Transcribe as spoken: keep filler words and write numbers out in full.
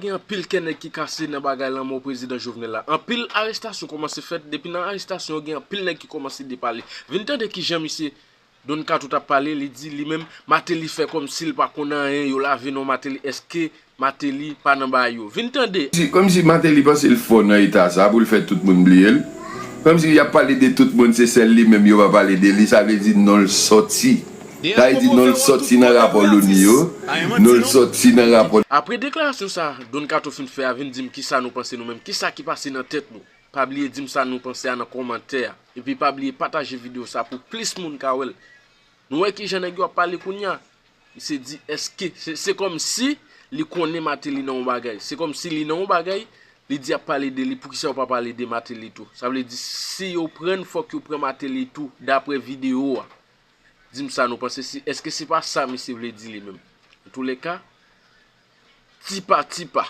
Gen anpil kè nèg ki kase nan bagay lanmò prezidan Jovenel la. Anpil arestasyon kòmanse fèt. Depi nan arestasyon yo, gen anpil nèg ki kòmanse depale. Vin tande kijan misye Don Kato t ap pale, li di li menm, Martelly fè kòmsi l pa konn anyen, yo lave non Martelly, èske Martelly pa nan bagay yo? Vin tande. Si, kòmsi Martelly panse l fò nan eta sa pou l fè tout moun bliye l. Kòmsi y ap pale de tout moun, se sèl li menm yo pa pale de li, sa vle di non l sòti. Sa vle di non l sòti nan rapò Loni yo, non l sòti nan rapò. Apre deklarasyon sa Don Kato fin fè a, vin di m kisa nou panse nou menm, kisa ki pase nan tèt nou. Pa bliye di m sa nou panse a nan kòmantè a. Epi pa bliye pataje videyo sa pou plis moun ka wè l. Nou wè kijan nèg yo ap pale kounye a. Misye di èske, se, se kòmsi li konnen Martelly nan yon bagay. Se kòmsi li nan yon bagay, li di ap pale de li, poukisa yo pa pale de Martelly tou? Sa vle di si yo pran n, fòk yo pran Martelly tou, daprè videyo a. Di m sa nou panse, si, èske se pa sa misye vle di li menm? Antouleka, ti pa ti pa.